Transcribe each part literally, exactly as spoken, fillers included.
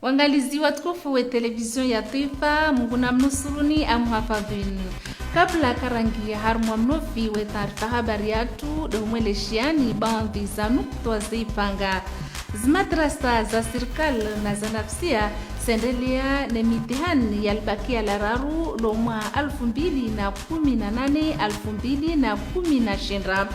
Wangalizi watukufu we televizio ya twaifa, Mungu namnusuruni, amuhafadhwini. Kabla karangiya harumwa mnofi we taarifa habari yatru, ndo humweleshiyani baadhwi za nukutwa zipanga. Zimadrasa za sirikali na za nafsia, zendelea ne mitihani ya libakiya la raru lo mwaha alfu mbili na kumi na nane, alfu mbili na kumi na shenda.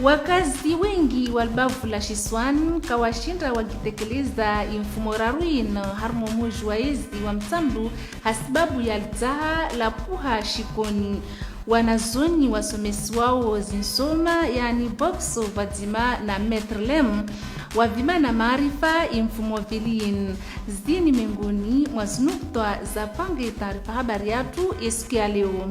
Wakazi wengi wa libavu la Shiswani kawashindra wagitekeleza imfumo raru inu harumwa omuji wa ezi wa Mtsamdu hasibabu ya lidzaha la puha shikoni. Wanazioni wasomesiwao zinsoma, yaani Boxo pvadzima na Maître Lem, wavima na maarifa imfumo vili inu. Zini mengoni mwa zinukutwa zapanga etaarifa habari yatru esiku ya leo.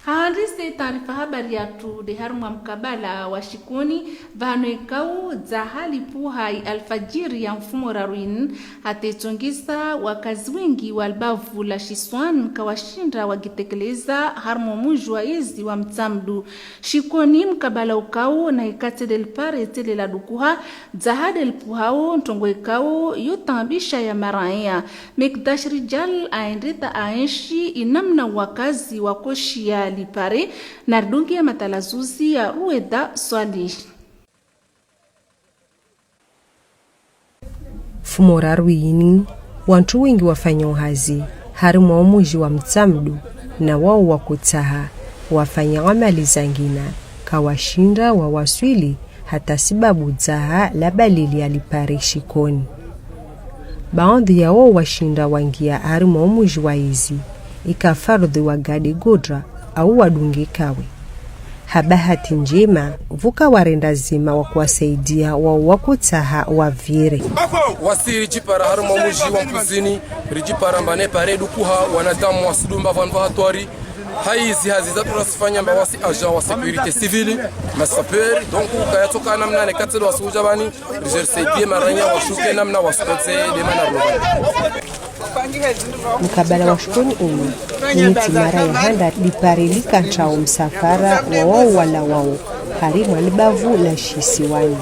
Hahandrise taarifa habari yatru nde harumwa mkabala wa shikoni, pvanu ikao dzaha lipuha i alfajiri ya mfumo raru inu, hata itsongesa wakazi wengi wa libavu la Shiswani kawashindra wagitekeleza harumwa omuji wa ezi wa Mtsamdu. Shikoni mkabala ukao na ikatse de lipare tele la dukuha, dzaha de lipuhao ntrongo ikao yo taabisha ya maraya. Mikdash Rijal aendreta aenshi inamna wakazi wakoshiya lipare, na ridungiya matalazuzi ya Rueda Swalih. Mfumo raru inu, wantru wengi wafanyao hazi harumwa omuji wa Mtsamdu, na wao wakotsaha wafanya amali zangina, kawashindra wawaswili hata sibabu dzaha la balili ya lipare shikoni. Baadhwi ya wao washindra wangiya harumwa omuji wa ezi, ika fardhwi wagade godra au wadunge kawe. Ha bahati ndjema, pvuka warenda zima wa kuwasaidia wao wakotsaha wavire. Wasi ridjipara harumwa omuji wa Mpuzini, ridjipara mba ne pare dukuha, wanadamu wasidumba pvanu pva hatwari, ha izi hazi zatru rasifanya mba wasi agent wa sécurité civile, ma sapeur, donc kayatsoka namna ne katse do wasi udja pvani, ridjerisaidie maraya washuke namna wasikotse de mana rolo. Mkabala wa shikoni unu, ni miti mara ya handa lipare lika ntrao msafara wa wao wala wao, harumwa libavu la Shisiwani.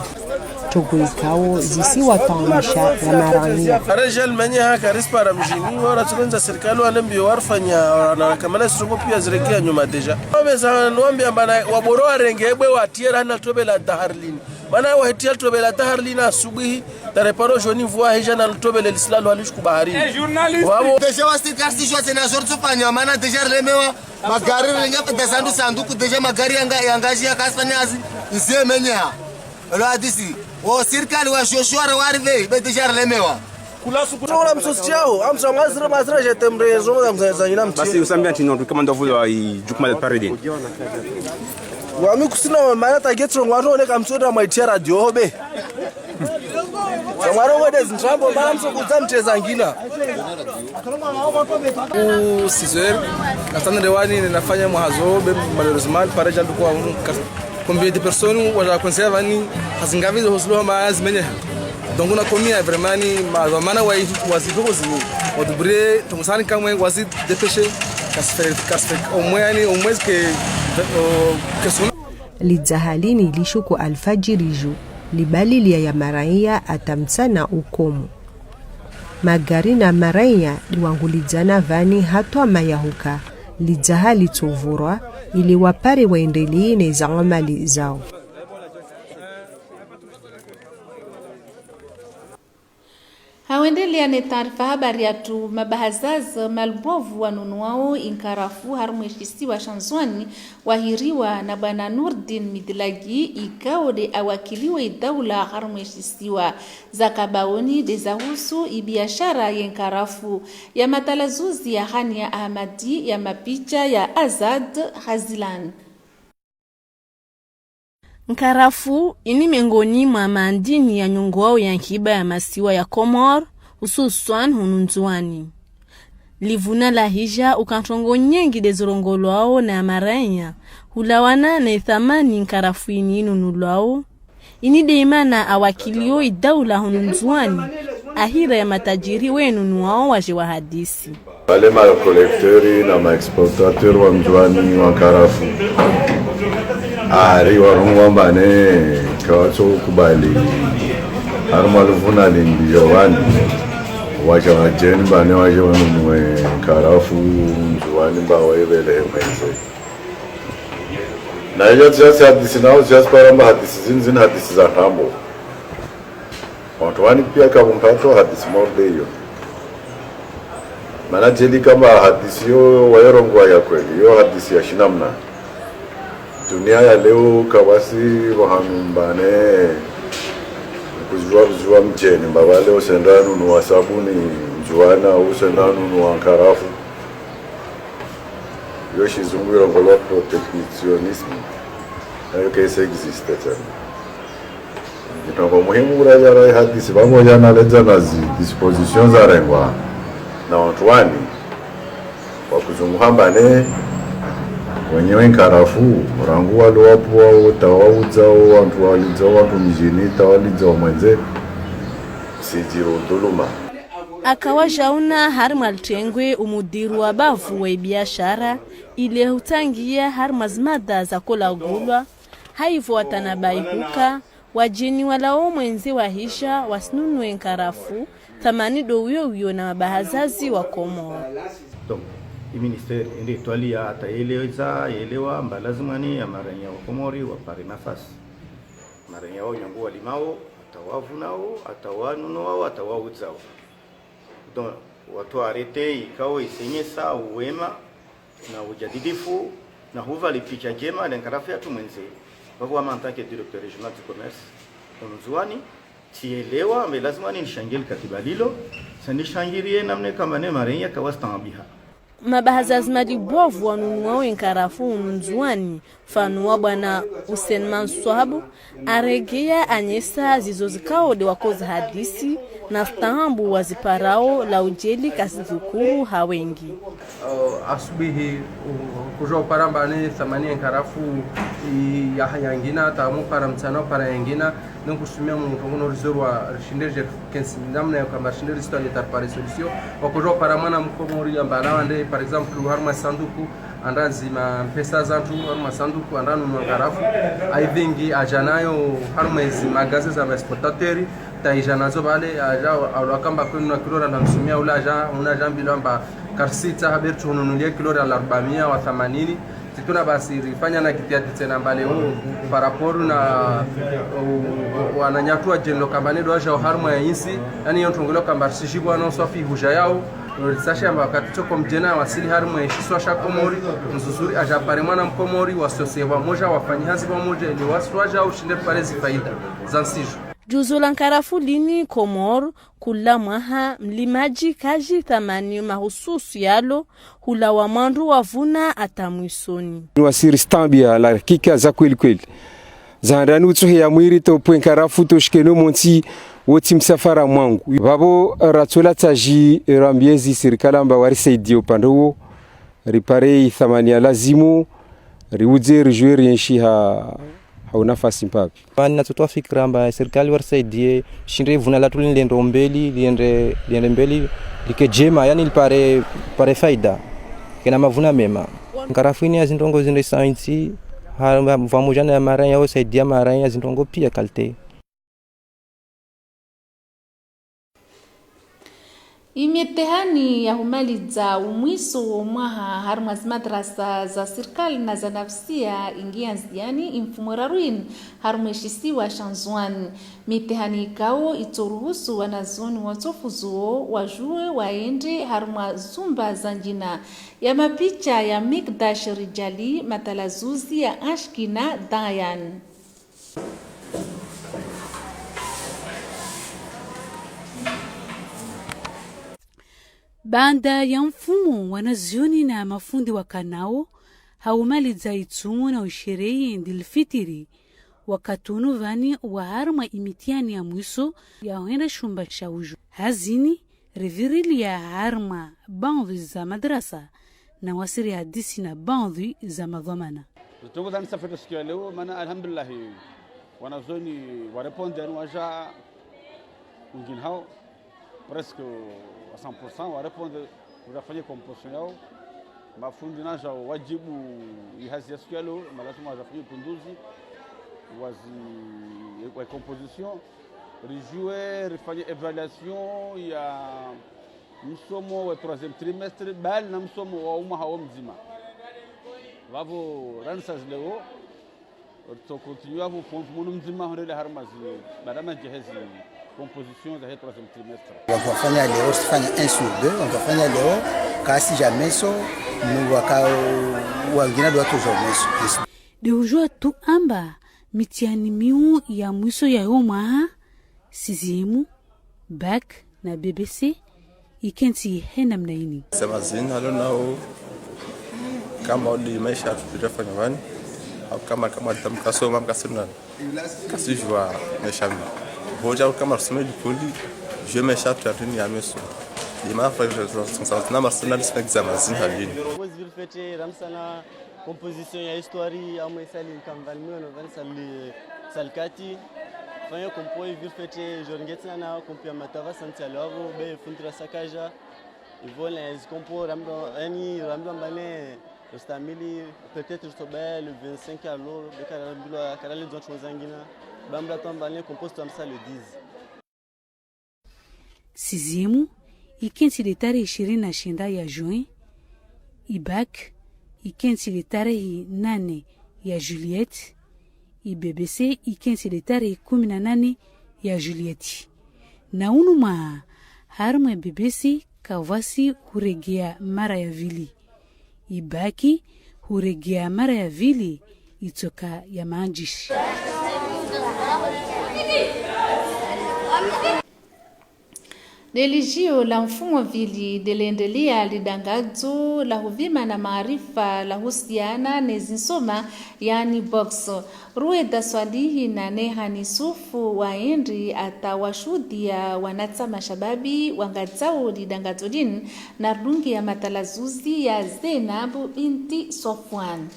Ntrongo ikao zisi wataabisha ya maraya. Pare dja limenyeha karisi para mjini, wala tsulondza sirikali wale mbio warifanya, na kamana zitrongo pia zirekia nyuma déjà. Wabeza nwambia mba na waboro warenge ebwe watiera na tobe la daharlini. Mana wahetia tobe la daharlini asubuhi, tareparo joni mvua heja na tobe le lisilalo halishuku baharini. Wabo. Déjà wasi karisi jwa zena zori tsufanya, mana déjà rilemewa, magari renge pesa ndu sanduku, déjà magari yanga, yanga jia kasifanya hazi, nzie menyeha. Elo hadisi, o sirikali wa shoshwara wa arrivé, be déjà rilemewa. Kula suku. Tsola msosi yao, amsa mazira, mazira, jete mre, zo, amsa, za, ina mti. Basi usambia ntino, kama ndo vula i, jukuma le paredin. Wami kusina, mana tagetso, ngwaro, ne kamsoda, mwa itia radio, be. Ngwaro, wede zintrambo, mana mso kudza mteza ngina. Ou six heures, natana de wani, nafanya mwahazo, be, malheureusement, pare dja nduko wa unu, kas-, combien de personnes, wadja conseiller vani, hazi ngavi zo hoslo ma zimenyeha. Donc, on a commis, euh, vraiment, ni, ma, ma, mana, wa, wazi, wazi, wazi, wadubre, donc, ça, ni kamwe, wazi, dépêché, kasi fait, kasi fait, au moins, ni, au moins que, euh, que son. Lidzaha lini lishuku alfajiri ju, libalilia ya maraya hata mtsana ukomo. Magari na maraya liwangulidzana vani hatwa mayahuka, lidzaha litsovurwa, ili wapare waendelee ne za amali zao. Hawendelea ne taarifa habari yatru, mabahazaza malubovu wanunuwao inkarafu harumwa eshisiwa sha Ndzuwani wahiriwa na bwana Nurdin Midlagi, ikao de awakiliwa idaula harumwa eshisiwa. Za kabaoni de zahusu ibiashara ye nkarafu. Ya matalazuzi ya Hania Ahamadi, ya mapicha ya Azad Hazilan. Nkarafu ini mengoni mwa maandini ya nyongowao ya nkiba ya masiwa ya Komori, hususwan hunu Ndzuwani. Livuna la hija uka ntrongo nyengi de zirongolwao na marenya, hulawana ne thamani nkarafu ini inunulwao. Ini de imana awakilio idaula hunu Ndzuwani, ahira ya matajiri wenunuwao waje wahadisi. Wale ma collecteurs na ma exportateurs wa Ndzuwani wa nkarafu, ari warongwa mbane kawatso kubali harumwa livuna limbi jovani, waja wajeni mbane waje wanunuwe nkarafu Ndzuwani mba waivelehe mwendze. Na ija tsi hadisi nao tsi para mba hadisi zini zini hadisi za ntambo. Wantru wani pia kavumpatwa hadisi morde iyo. Mana jeli kamba hadisi yo wayorongowa ya kweli, yo hadisi ya shinamna. Dunia ya leo kawasi vahanu mbane kuzwa kuzwa mjeni, mba vale usenda nunuwa sabuni Ndzuwani, usenda nunuwa nkarafu. Yo shizungu irongolwa protectionnisme. Nayo kaisa existe tsena. Itrongo muhimu uraja rai hadisi, pamoja na leza na zi dispositions zarengwa na wantru wani, wakuzunguha mbane wenyewe nkarafu, rangu walo wapvua, ota waudzao, wantru walidzao, wantru mjini, ta walidzao mwendze, sijiro dhuluma. Aka wajauna harimwa litengwe umudiri wa bavu wa ibiashara, ile hutsangia harimwa zimada za kolagulwa, haivo watanabahi huka, wajeni walao mwendze wahija, wasinunue nkarafu, thamani do uyo uyo na mabahazazi wa Komori. Donc, i ministère ende itwalia ata yeleza, yelewa, mba lazima ni ya marenya wa Komori wapare nafasi. Marenya wao nyangu walimao, ata wavunao, ata wanunuao, ata waudzao. Donc, wantru arete ikao isenyesa uwema na ujadidifu na huva lipicha jema le nkarafu yatru mwendze. Vavo wami en tant que directeur régional du commerce, Ndzuwani, tsielewa, mbe lazima ni nishangilie katiba lilo, sa nishangilie namna kamba ne marenya kawastaabiha. Mabahazazi malibovu wanunuwao nkarafu hunu Ndzuwani, mfano wa bwana Hussein Manswabu, aregea anyesa zizo zikao de wakoza hadisi, na stahambu waziparao la ujeli kasizukuru ha wengi. Uh, asubuhi, uh, kuja upara mbane thamani ya nkarafu, i-, ya, yangina, tamu para mtsana, para yangina, nonkusumia mutrongo no rizorwa rishinde rije kensi namna ya kamba rishinde risitwa leta ripare solution. Wakoja upara mwana mkomori ya mbala wande, par exemple, harumwa sanduku, anda ndzima mpesa zantru, harumwa sanduku, anda nunua nkarafu. Aidhingi, aja nayo, harumwa ezi magaze za ma exportateurs, ta ija nazo vale, aja, alwakamba kwenu na kilo ra na msumia ula aja, una jambi lwamba karisitsa habertu hununulia kilo ra la arbaimia wa thamanini. Tsitsuna basi rifanya na kitiadi tsena mbale huu, par rapport na, u-, u-, wananyatru wa jeni lo kamba ne do aja harumwa ya insi, yani yo ntrongo ilo kamba risijibwa no swafi huja yao, risashe amba wakati tsoko mjeni awasili harumwa ya ishisiwa sha Komori, nzuzuri aja pare mwana mkomori, wasose pamoja, wafanyi hazi pamoja, ili wasi waja ushinde pare zifaida za nsijo. Juzo la nkarafu lini Komori, kula mwaha mlimaji kaji thamani mahususu yalo, hula wa mwandru wavuna ata mwisoni. Wasiri stambia la hakika za kweli kweli. Za handani utsuhe ya mwiri to pwe nkarafu to shikeno montsi wotsi msafara mwangu. Vavo ratsola tsaji rambiezi sirikali amba warisaidie upande wo, ripare ithamani ya lazimu, riudze rijue rienshi ha, ha unafasi mpapvi. Mani natsotwa fikira amba sirikali warisaidie, shinde vuna latru lende mbeli, liende, liende mbeli, like jema, yani lipare, pare faida, kena mavuna mema. Nkarafu ini ya zintrongo zinde saintsi, ha, pamoja na ya maranya, usaidia maranya ya zintrongo pia qualité. Imitihani ya humalidza umwiso wo mwaha harumwa zimadrasa za sirikali na za nafsia ingia ndziani imfumo raru ini harumwa ishisiwa sha Ndzuwani. Mitihani ikao itsoruhusu wanazioni watsofuzuo wajue waende harumwa zumba za njina. Ya mapicha ya Mikdash Rijali, matalazuzi ya Ashkina Dayan. Baanda ya mfumo, wanazioni na mafundi wakanao ha umalidza itsumu na usherehi ndilfitiri, wakati unu vani wa harumwa imitihani ya mwiso ya hwenda shumba sha uju. Hazini, Rivirilia harumwa baadhwi za madrasa na wasi rihadisi na baadhwi za madhwamana. Zitrendwa zanisa fetre siku ya leo, mana alhamdulillahi, wanazioni wa répondre, yaani waja wengine hao, presque à cent pour cent wa répondre, wajafanya composition yao. Mafundi naja wajibu ihazi ya siku ya leo, malazimu wajafanya upinduzi, wazi, wa composition, rijue, rifanye évaluation ya msomo wa troisième trimestre, bali na msomo wa umwaha wo mdzima. Vavo ranisa zileo, ritso continuer vavo fond munu mdzima hondele harumwa zi, barama jehezi composition za he troisième trimestre. Wandru wafanya leo, sifanya un sur deux, wandru wafanya leo, kasi jamais so, nu waka, wangina ndo watoja umeso. Yes. De ujua tu amba mitihani miu ya mwiso ya yo mwaha, sixième, bac na B B C, ikentsi he namna ini. Sema zina lo nao, kama uli maesha yatru pvira fanya vani, au kama, kama uli tamu kasoma, mkasirunani. Kasijua maesha mi. Hoja kama rusome likoli, jue maesha yatru ya dunia meso. Ima fa, na marsena lisina examen zina halini. Poezi vile fete, ramsana composition ya histoire, amwe sali kamvani mwe no vani sali, sali kati. Fanya compo vile fete, joringetsina na compo ya matava santi ya lwavo, be fundi rasakaja. Ivo na ezi compo ramdo, yani ramdo mbane, rustamili, peut-être rutoba le vingt-cinq à l'eau, be karabilwa, karale zonto zangina, bamla tombane composto amsa le dix. Sixième, ikentsi de tarehi ishirini na shenda ya juin, ibac, ikentsi de tarehi nane ya juillet, iBBC, ikentsi de tarehi kumi na nane ya juillet. Na unu mwaha, harumwa iBBC, kavwasi huregea mara ya vili. Ibac huregea mara ya vili itsoka ya manjishi. Lelijio la mfumo vili de lendelea lidangadzo la huvima na maarifa la husiana ne zinsoma, yani boxe. Rueda Swalihi na Nehani Sufu waendri ata washuhudia wanatsa mashababi wangadzao lidangadzo lini na rudungi ya matalazuzi ya Zeinabu binti Sofwan.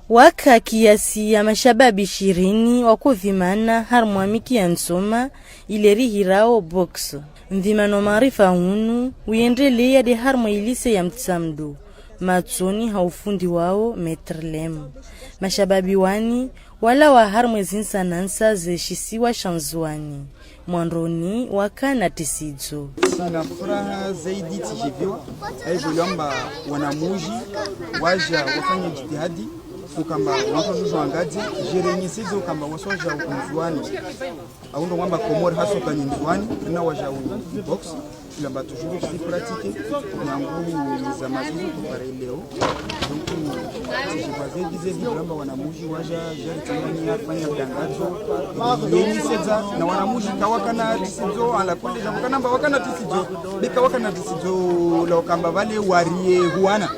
Waka kiasi ya mashababi ishirini wakuvimana harumwa miki ya nsoma ile rihirao boxe. Mvimano maarifa unu uyendelea de harumwa ilise ya Mtsamdu, matsoni ha ufundi wao Maître Lem. Mashababi wani walawa harumwa zinsanansa ze shisiwa sha Ndzuani. Mwandoni wakana tisidzo. Sina furaha zaidi tsijiviwa, haizo liamba wanamuji waja wafanya jitihadi, ukamba wafanya zuzu angadzi, jirenyisidzo ukamba wasoja Ndzuani. Au ndo wamba Komori haso kani Ndzuani, na waja u boxe, ilamba toujours si pratique, nyangu za mazizo kupare leo. Donc, tsijiviwa zaidi zaidi, ilamba wanamuji waja, jari tsamani yafanya dangadzo, yeni sedza, na wanamuji kawakana tisidzo, ala konde ja mkanamba wakana tisidzo, be kawakana tisidzo, la ukamba vale warie huana.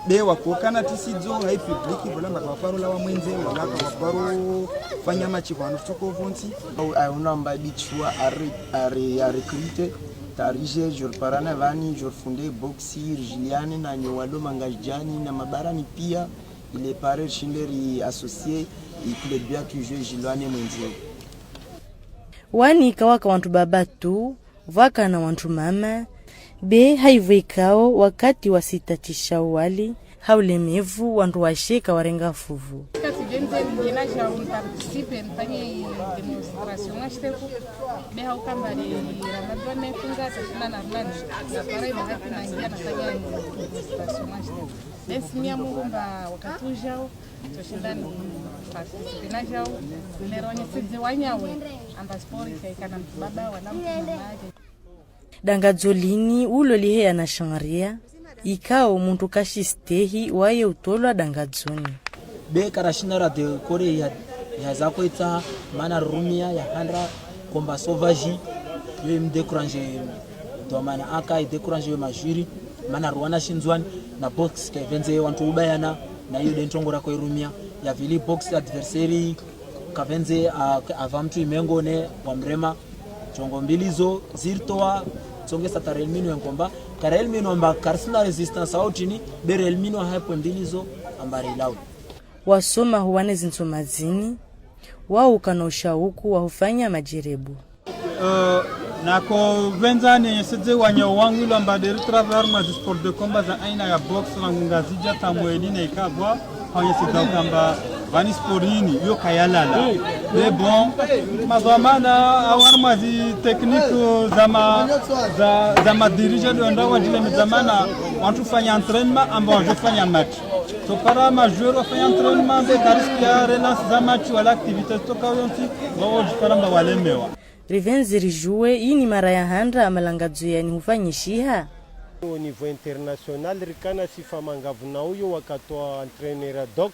Be wakokana tisidzo, hai public, vola mba kawaparo la wamwenze, vola kawaparo fanya machi vanu tsoko vontsi. Au, au namba bichwa are, are, are recruter, tarije, jor parana vani, jor funde boxi, rijiliane, na nyowalo mangajani, na mabarani pia, ile pare rishinde ri associer, i club ya tujue jilwane mwenze. Wani kawaka wantru baba tu, vwakana wantru mama, be haivo ikao wakati wasitatisha wali, ha ulemevu wantru washe kawarenga fuvu. Kati benze ngina ja un participe mfanye démonstration mwa shiteku, be haukamba li Ramadan ne funga tashina na mani, na para iba hati na ngia nafanya démonstration mwa shiteku. Be nsimia Mungu mba wakati ujao, toshindani, participe na jao, neronye sidze wanyawe, amba sport ikaikana mtu baba, wala mtu mama. Dangadzo lini ulo liheya na shanria, ikao mtu kashistehi waye utolwa dangadzoni. Be karashina ra de kore ya, ya zako itsa, mana rumia ya handra, combat sauvage, yo imdécourager, ndo mana aka idécourager yo majuri, mana ruwana shindzwani, na boxe kavenze wantru ubayana, na iyo de ntrongo rako irumia, ya vili boxe adversaire, kavenze, a, ava mtru imengo ne, wa mrema, Trongo mbili zo ziritowa, tsongesa ta rééliminer ye nkomba, ka rééliminer amba karisina résistance au tini, be rééliminer haipvo mbili zo amba rilawe. Wasoma huwa ne zintsoma zini, wao ukana ushauku wa hufanya majerebu. Eh, nako pvendza niyesedze wananya wangu ilo amba de ritravailler harumwa zi sport de combat za aina ya boxe, rangu Ngazidja, Tamweli na ikabwa, hanyeseza ukamba pvani sport ini, yo kayalala. Mais bon, madhwamana, au harumwa zi technique za ma, za, za ma dirigeants de ndrwa wadjile mdzamana, wantru fanya entraînement, amba wadjo fanya match. So para ma joueurs wafanya entraînement, be karisikia relance za match wala activités toka yontsi, wao djipara amba walemewa. Ripvendze ridjuwe, ini mara ya handa malangadzo yani hufanyishiha. Au niveau international, rikana sifa mangavu na uyo wakati wa entraîneur Doc.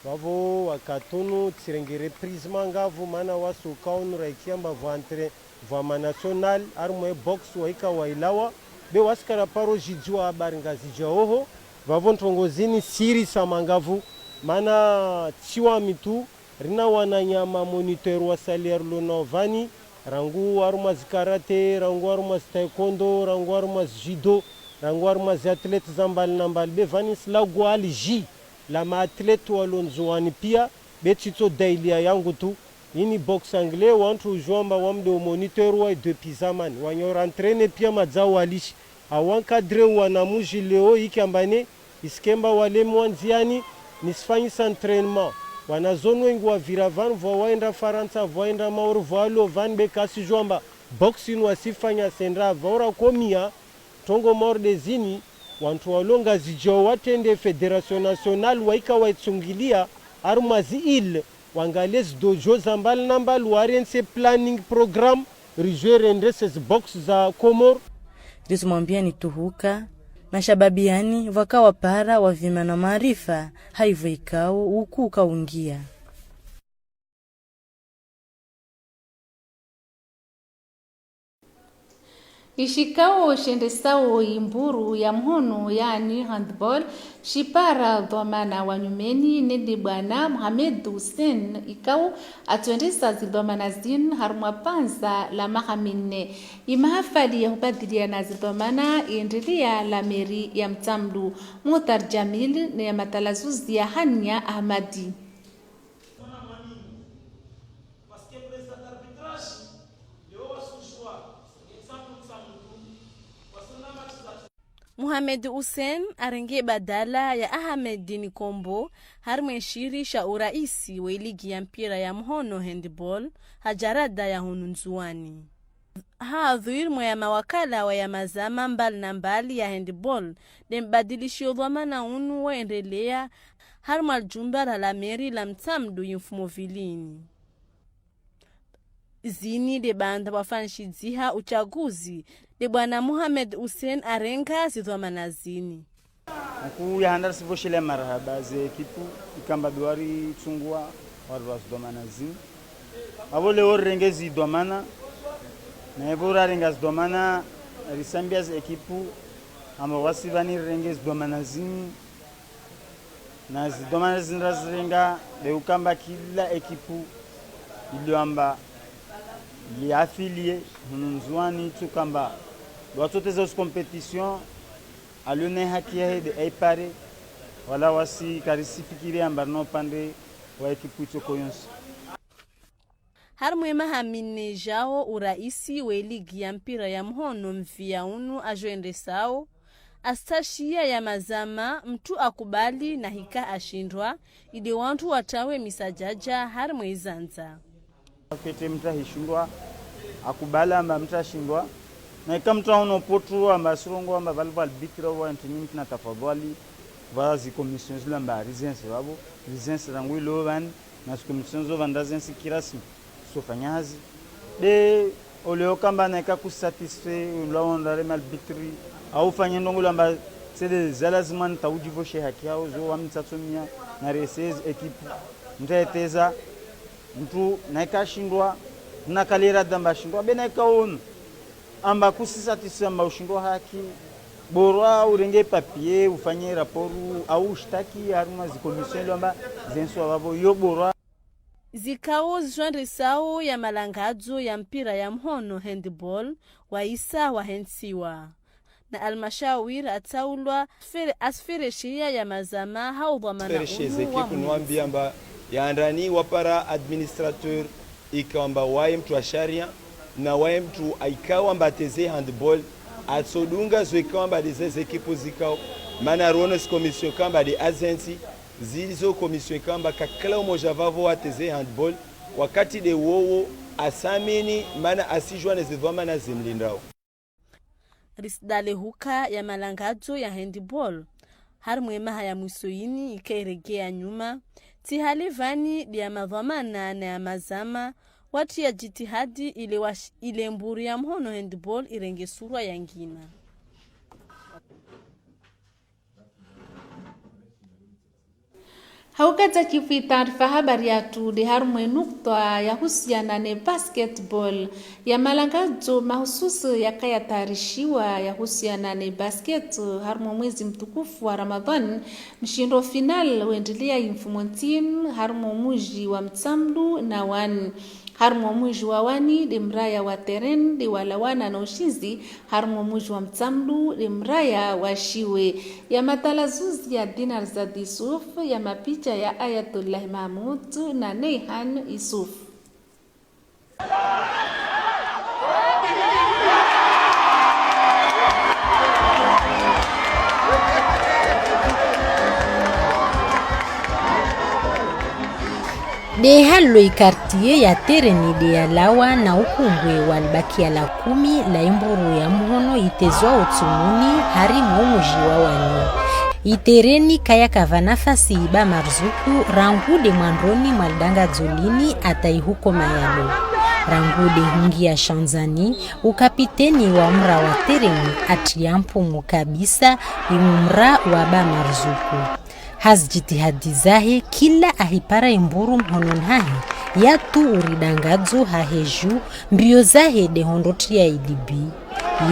Pvapvo wakati unu tsirenge reprise mangavu, mana wasi uka unu raikia amba pvo entraî-, pvo ma national, harumwa ye boxe waika wailawa, be wasi karaparo djidjuwa habari Ngazidja oho, pvapvo ntrongo zini siri sa mangavu, mana tsi wami tu, rina wananya ma moniteur wa salaire lo nao pvani, rangu harumwa zi karaté, rangu harumwa zi taekwondo, rangu harumwa zi judo, rangu harumwa zi athlètes za mbali na mbali, be pvani nsilagua liji la ma athlètes walo Ndzuwani pia, be tsitso dailia yangu tu. Ini boxe anglaise, wantru udjuwa amba wami de u moniteur wa depuis zamani, wanyo ra entraîner pia madzao walishi. Au encadrer wana mdji leo ike amba ne, isike amba walemewa ndziani, nisifanyisa entraînement. Wanazioni wengi wapvira pvanu, pvwa waenda Farantsa, pvwa waenda Maore, pvwa walo pvanu, be kasidjuwa amba boxe inu wasifanya sendra, pvwa ura komia, trongo Maore de zini, wantru walo Ngazidja watrende fédération nationale waika waitsungilia, harumwa zi îles, wangalie zi dojo za mbali na mbali, warentse planning programme, ridjuwe rendrese zi boxe za Comores. Rizimwambiani tuhuka, mashababi yani, pvwaka wapara, wavima na maarifa, haipvo ikao, uku ukaungia. Ishikao shendesao imburu ya mhono, yaani handball, shipara dhwamana wa nyumeni, nende bwana Mohamed Hussein, ikao atswendesa zidhwamana zinu harumwa pvandza la maha minne. Imahafali ya hubadiliana zidhwamana iendelea la mairie ya Mtsamdu. Muhtar Jamil ne ya matalazuzi ya Hania Ahmadi. Mohamed Hussein arenge badala ya Ahmed Dini Kombo harimwa eshiri sha uraisi we ligi ya mpira ya mhono, handball, ha jarada ya hunu Ndzuwani. Hadhwiri mwa ya mawakala wa ya mazama mbali na mbali ya handball, de mbadilishio dhwamana unu waendelea harimwa lijumba la la mairie la Mtsamdu yi mfumo vilini. Zini de baanda pvwafanishidziha uchaguzi, de bwana Mohamed Hussein arenga zidhwamana zini. Nkuya handa risipvoshele marahaba ze ekipu, ikamba be waritsungua, wari wa zidhwamana zini. Apvo leo rirenge zidhwamana, na ipvo rarenga zidhwamana, risambia ze ekipu, amba wasi pvani rirenge zidhwamana zini. Na zidhwamana zini razirenga, be ukamba kila ekipu ilio amba li affilié hunu Ndzuwani, tsu kamba watsoteza usi compétition, alio ne haki yahe de aipare, wala wasi karisifikiri amba rino upande wa ekipu itsoko yonsi. Harimwa emaha minne ijao, uraisi we ligi ya mpira ya mhono mvia unu ajoendesao, astashiya ya mazama, mtru akubali na hika ashindwa, ide wantru watrawe misajaja harimwa izandza. Afete mtru ahishindwa, akubali amba mtru ashindwa, na ika mtru aono potru amba asirongo amba pvali pvo albitri au antini mtru na tafadhwali, pvwa zi commission zilo amba rizense pvapvo, rizense rangu ilo pvani, na zi commission zo pvanda zensi kirasi, sofanya hazi. Be, oleo kamba na ika kusatisfait, ula wonda re malbitri, au fanya ndrongo lamba, c'est des, za lazima nta udjipvoshe haki yao, zo wami tsatsomiya, na resezi ekipu, nta eteza, mtru, na ika shindwa, na kalera damba shindwa, be na ika ono. Amba kusisatisfait amba ushindwa haki, bora urenge papier, ufanye rapport, au ushtaki, harimwa zi commission ilo amba, zenswa pvapvo, yo bora. Zikao zishwandrisao ya malangadzo ya mpira ya mhono, handball, waisa wahentsiwa. Na almashawiri atsaulwa fere-, asferesheya ya mazama ha udhwamana fereshe unu wa zekipu mwezi. Nwambia amba ya handani wapara administrateur ikao amba waye mtru wa sharia, na waye mtru aikao amba ateze handball, atsodunga zo ikao amba de ze zekipu zikao, mana rone zi commission ikao amba de azentsi, zilizo commission ikao amba kakala umoja vavo wateze handball, wakati de wowo asamini, mana asijua ne zidhwamana zimlindrao. Risdale huka ya malangadzo ya handball, harimwa emaha ya mwiso ini ikairegea nyuma, tsi hali vani de ya madhwamana na ya mazama, watria jitihadi ile wash-, ile mburu ya mhono handball irenge surwa yangina. Hauka dza kifu i taarifa habari yatru de harumwa e nukta yahusiana ne basketball. Ya malangadzo mahususi yakaya tayarishiwa yahusiana ne basket harumwa mwezi mtukufu wa Ramadhan, mshindo final wendelea imfumo ntinu harumwa muji wa Mtsamdu na Wani. Harumwa muji wa Wani de mraya wa Tereni de walawana na ushindzi, harumwa muji wa Mtsamdu de mraya wa Shiwe. Ya matalazuzi ya Dinar Zad Yusuf, ya mapicha ya Ayatollah Mahmoud na Neihan Yusuf. De halo i quartier ya Tereni de yalawa na ukungwe wa libakia la kumi la imburu ya mhono itezwa utsumuni harimwa umuji wa Wani. I Tereni kayakava nafasi iba marzuku rangu de mwandroni mwa lidangadzo lini ata ihuko mayalo. Rangu de hungia shandzani, ukapiteni wa mra wa Tereni atria mpumu kabisa imu mra wa ba marzuku. Ha zijitihadi zahe, kila ahipara imburu mhononi hahe, yatru uridangadzo hahe ju, mbio zahe de hondro tria idibi.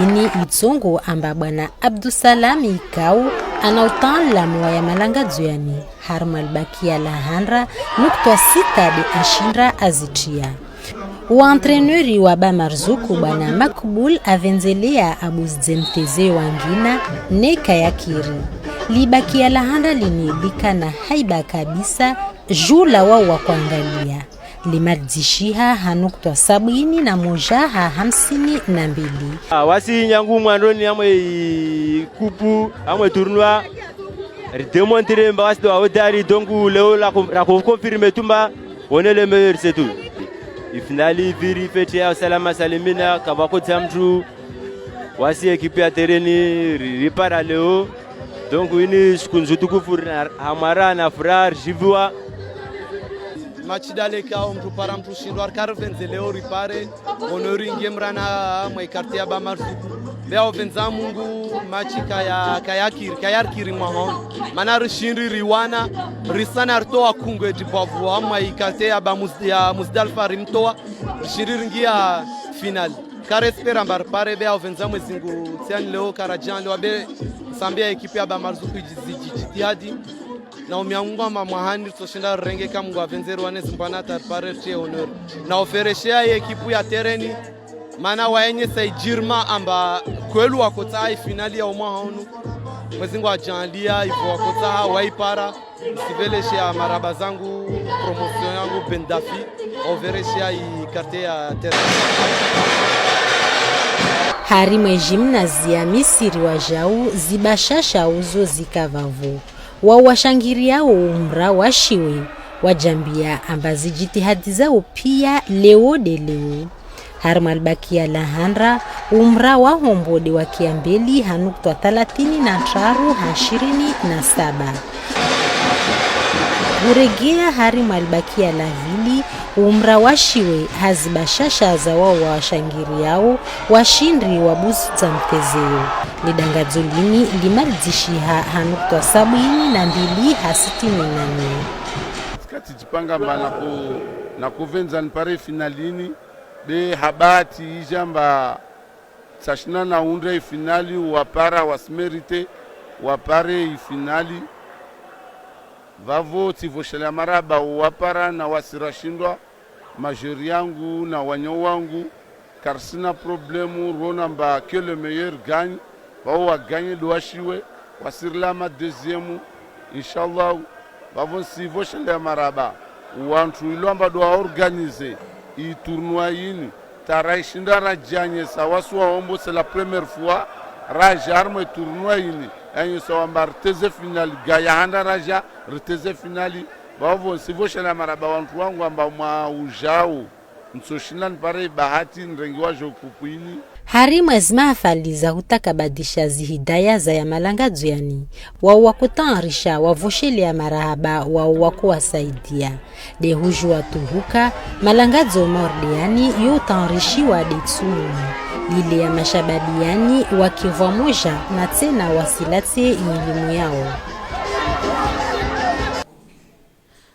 Yini itsongo amba bwana Abdusalam ikao ana utaalamu wa ya malangadzo yani, harumwa libakia la handra, nukta sita de ashindra azitria. Wa entraîneur wa ba marzuku bwana Makbul avendzelea abuzidze mteze wangina neka yakiri. Libakia la handra lini likana haiba kabisa, ju la wao wa kuangalia. Limalidzishiha ha nukta sabwini na moja ha hamsini na mbili. Ah, wasi nyangu mwandroni amwe i kupu, amwe tournoi, ridémontré mba wasi de wa hodari, donc leo la, la confirmé tu mba on est les meilleurs, c'est tout. I finali viri fete ya salama salimina, kavako tsa mtru, wasi ekipe ya Tereni, ri-, ripara leo. Donc, ini siku nzutukufu na hamwara na furaha, rijiviwa. Match dale kao mtru para mtru shindwa, rikari venze leo ripare, honneur ingie mrana mwa i quartier ya ba marzuku. Bea ovenza Mungu match kaya, kayakiri, kayarikiri mwahono. Mana rishindri riwana, risana ritoa kungwe dibwavu wa mwa i quartier ya ba Muz-, ya Muzdalifa rimtoa, rishindri ringia final. Kari espérer mba ripare bea ovenza Mwezi Mungu tsiani leo karajan leo be sambia ekipe ya ba marzuku iji-, zijitihadi. Na umia Mungu amba mwahani ritsoshinda rirenge ka Mungu avenze riwane zimbwana ata ripare ritie honneur. Na ofereshea ye ekipe ya Tereni, mana waenye sa ijirma amba kwelu wakotsaha i finali ya umwaha unu. Mwezi Mungu ajaanlia ivo wakotsaha waipara. Siveleshe ya marahaba zangu, promotion yangu, Ben Dafi, overeshe ya i quartier ya Tereni. Harimwa e gymnase ya Misiri wajau, zibashasha uzo zikavavo. Wao washangiriao umra washiwe, wajambia amba zijitihadi zao pia leo de leo. Harimwa libakia la handra, umra wa hombo de wakia mbeli ha nukta thalathini na ntraru ha ishirini na saba. Uregea harimwa libakia la vili, umra washiwe ha zibashasha za wao washangiriao, washindri wa busu za mtezeo. Lidangadzo lini limalidzishiha ha nukta sabwini na mbili ha sitini na nne. Tsikatsi jipanga mba na ku-, na kuvenza nipare finalini, be habati ija mba tsashina na undra i finali, wapara wasi mérité wapare i finali. Vavo tsivoshelea marahaba wapara na wasi rashindwa, majori yangu na wanyo wangu, karisina problemu, rona mba que le meilleur gagne, vavo wagagne ndo washiwe, wasi rila ma deuxième, inshallah. Vavo ntsivoshelea marahaba wantru ilo amba ndo waorganize i tournoi yini, ta raishinda radjanye sa wasi wa Hombo, c'est la première fois radja harimwa i tournoi yini, yanyo sa wamba riteze finale, gaya handa radja riteze finale. Vavo ntsivoshelea marahaba wantru wangu amba mwaha ujao ntsoshinda nipare bahati nirenge wadjo kupu yini. Harimwa ezi mahafali za hutakabadisha zihidaya za ya malangadzo yani, wao wakotaarisha wavoshelea marahaba wao wakowasaidia. Nde hujua tu huka, malangadzo maordeani yo utaarishiwa nde tsumu lile ya mashababi yani wake vwamoja na tsena wasilatse i ilimu yao.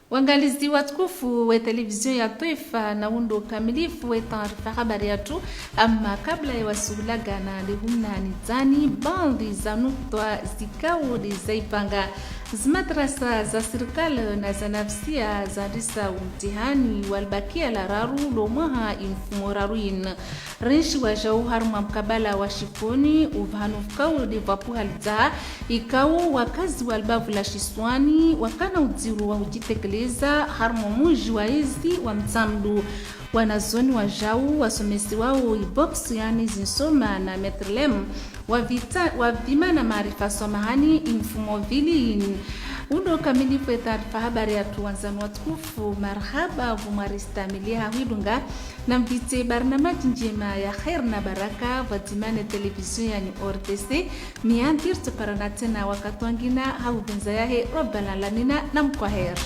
Wangalizi watukufu we televizio ya twaifa, na undo kamilifu we taarifa habari yatru, ama kabla ya wasuhulagana, nde humna nidzani baadhi za nukta zikao nde zaipanga. Zimadrasa za sirikali na za nafsia zandisa umtihani wa libakia la raru lo mwaha i mfumo raru yini. Rentsi wajau harimwa mkabala wa shikoni, upvahanu pvukao nde pvwapvuha lidzaha, ikao wakazi wa libavu la Shiswani wakana udziro wa hujitekeleza harimwa mudji wa ezi wa Mtsamdu. Wanazioni wajau wasomesiwao i boxe yani zinsoma na maître lem, wavita-, wavimana maarifa swamahani i mfumo pvili yini. Undo kamilifu we taarifa habari yatru wandzani watukufu, marahaba pvo mwaristamiliha hwidunga. Namvitse barnamaji ndjema ya kheri na baraka pvwadzima ne televizio yanyu O R T C. Miya ndirtso parana tsena wakati wangina ha upvendza yahe Rabbal Alamina, na mkwaheri.